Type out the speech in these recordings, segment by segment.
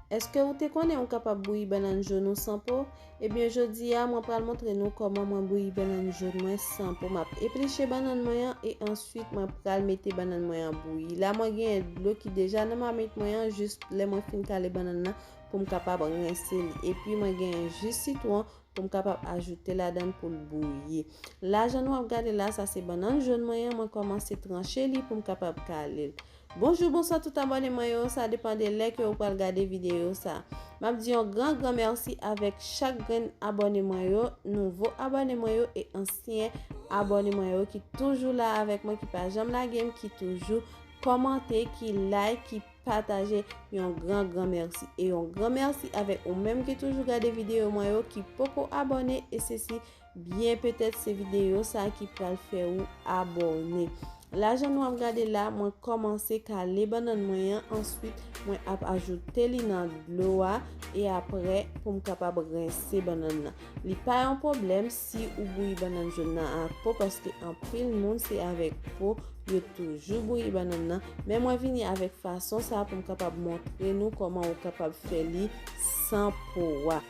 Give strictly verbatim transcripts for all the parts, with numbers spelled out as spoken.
Èske ou te konnen ou kapab bouyi bannann jòn ou san po? Ebyen, jodi a, mwen pral montre nou kòman mwen bouyi bannann jòn mwen san po. M ap epliche bannann mwen an e answit mwen pral mete bannann mwen an bouyi. La, mwen genyen dlo ki deja nan mamit mwen an, jis lè mwen fin kale bannann nan pou m kapab rense li. Epi, mwen genyen ji sitwon pou m kapab ajoute ladan l pou l bouyi. La, jan nou ap gade la, sa se bannann jòn mwen an, mwen kòmanse tranche li pou m kapab kale l. Bonjou, bonswa tout abòne mwen yo, sa depann de lè ke ou pral gade videyo sa. M ap di yon gran, gran mèsi avèk chak grenn abòne mwen yo, nouvo abòne mwen yo e ansyen abòne mwen yo ki toujou la avèk mwen, ki pa janm lage m, ki toujou kòmante, ki like, ki pataje. Yon gran, gran mèsi. E yon gran mèsi avèk ou menm ki toujou gade videyo mwen yo, ki poko abòne, e sesi byen petèt se videyo sa ki pral fè ou abòne. La, jan nou ap gade la, mwen kòmanse kale bannann mwen an, answit mwen ap ajoute li nan dlo a, e apre pou m kapab rense bannann nan. Li pa yon pwoblèm si ou bouyi bannann jòn nan ak po, paske anpil moun se avèk po yo toujou bouyi bannann nan, men mwen vini avèk fason sa pou m kapab montre nou kòman ou kapab fè li san po a.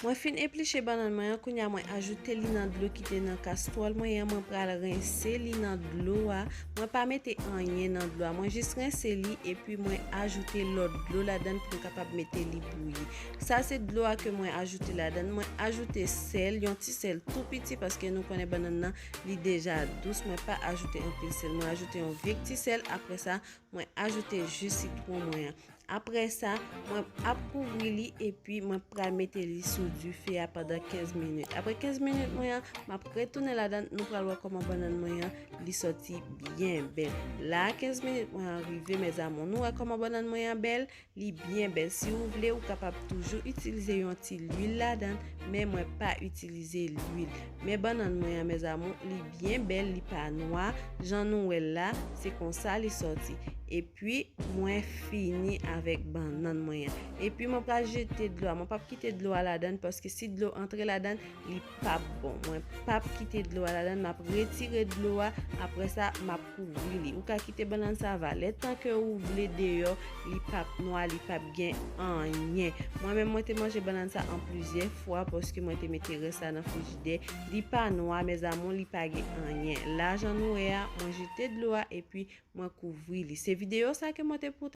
Mwen fin epliche bannann mwen an, kounye a mwen ajoute li nan dlo ki te nan kastwòl mwen an, mwen pral rense li nan dlo a. Mwen pa mete anyen nan dlo a, mwen jis rense li epi mwen ajoute lòt dlo ladan l pou m kapab mete li bouyi. Sa se dlo a ke mwen ajoute ladan l, mwen ajoute sèl, yon ti sèl tou piti paske nou konnen bannann nan li deja dous, mwen pa ajoute anpil sèl, mwen ajoute yon vit ti sèl, apre sa mwen ajoute ji sitwon mwen an. Apre sa, mwen ap kouvri li epi mwen pral mete li sou dife a pandan kenz minit. Apre kenz minit mwen an, m ap retounen ladan l, nou pral wè kòman bannann mwen an li sòti byen bèl. La, kenz minit mwen an rive, mes amours. Nou wè kòman bannann mwen an bèl? Li byen bèl. Si ou vle, ou kapab toujou itilize yon ti lwil ladan l, men mwen pa itilize lwil. Men bannann mwen an, mes amours, li byen bèl, li pa nwa. Jan nou wè l la, se konsa li sòti. Epi, mwen fini avèk bannann mwen an. Epi, mwen pral jete dlo a. Mwen p ap kite dlo a ladan l, paske si dlo antre ladan l, li p ap bon. Mwen p ap kite dlo a ladan l, m ap retire dlo a, apre sa, m ap kouvri li. Ou ka kite bannann sa va lè tan ke ou vle deyò, li p ap nwa, li p ap gen anyen. Mwen menm, mwen te manje bannann sa an plizyè fwa, paske mwen te mete rès la nan frijidè. Li pa nwa, mes amours, li pa gen anyen. La, jan nou wè a, mwen jete dlo a, epi mwen kouvri li. Se videyo sa ke mwen te pou